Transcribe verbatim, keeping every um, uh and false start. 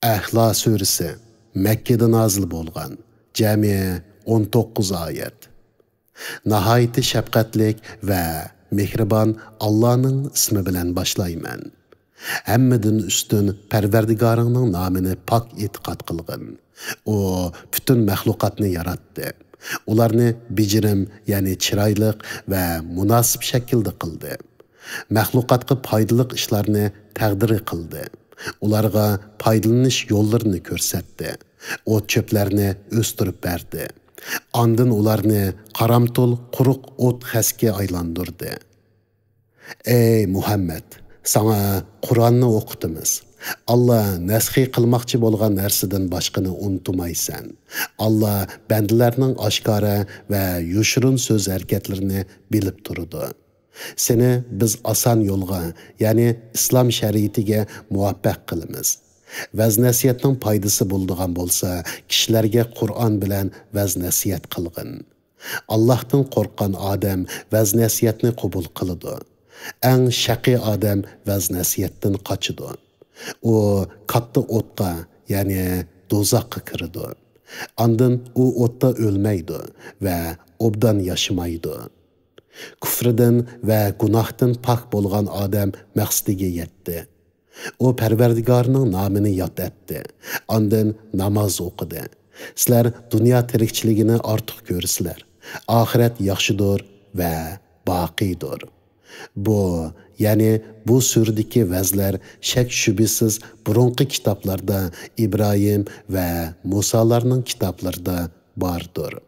ئەھلا سۈرىسى، مەككىدە نازىل بولغان، جەمئىي ئون توققۇز ئايەت. ناھايىتى شەپقەتلىك ۋە مېھرىبان ئاللانىڭ ئىسمى بىلەن باشلايمەن. ھەممىدىن ئۈستۈن پەرۋەردىگارىڭنىڭ نامىنى پاك ئېتىقاد قىلغىن. ئۇ پۈتۈن مەخلۇقاتنى ياراتتى. ئۇلارنى بېجىرىم، يەنى چىرايلىق ۋە مۇناسىپ شەكىلدە قىلدى. مەخلۇقاتقا پايدىلىق ئىشلارنى تەقدىر قىلدى. ئۇلارغا پايدىلىنىش يوللىرىنى كۆرسەتتى. ئوت-چۆپلەرنى ئۆستۈرۈپ بەردى. ئاندىن ئۇلارنى قارامتۇل، قۇرۇق ئوت خەسكە ئايلاندۇردى. ئەي مۇھەممەد، ساڭا قۇرئاننى ئوقۇتىمىز. ئاللا نەسخى قىلماقچى بولغان نەرسىدىن باشقىنى ئۇنتۇمايسەن. ئاللا بەندىلەرنىڭ ئاشكارا ۋە يوشۇرۇن سۆز ھەرىكەتلىرىنى بىلىپ تۇرىدۇ. سېنى بىز ئاسان يولغا، يەنى ئىسلام شەرىئىتىگە مۇۋەپپەق قىلىمىز. ۋەز-نەسىھەتنىڭ پايدىسى بولىدىغان بولسا، كىشىلەرگە قۇرئان بىلەن ۋەز-نەسىھەت قىلغىن. ئاللاھتىن قورققان ئادەم ۋەز-نەسىھەتنى قوبۇل قىلىدۇ. ئەڭ شەقىي ئادەم ۋەز-نەسىھەتتىن قاچىدۇ. ئۇ كاتتا ئوتقا، يەنى دوزاخقا كىرىدۇ. ئاندىن ئۇ ئوتتا ئۆلمەيدۇ ۋە ئوبدان ياشىمايدۇ. كۇفرىدىن ۋە گۇناھتىن پاك بولغان ئادەم مەقسىتىگە يەتتى. ئۇ پەرۋەردىگارىنىڭ نامىنى ياد ئەتتى. ئاندىن ناماز ئوقۇدى. سىلەر دۇنيا تىرىكچىلىكىنى ئارتۇق كۆرىسىلەر. ئاخىرەت ياخشىدۇر ۋە باقىيدۇر. بۇ، يەنى بۇ سۈرىدىكى ۋەزلەر شەك-شۈبھىسىز بۇرۇنقى كىتابلاردا، ئىبراھىم ۋە مۇسالارنىڭ كىتابلىرىدا باردۇر.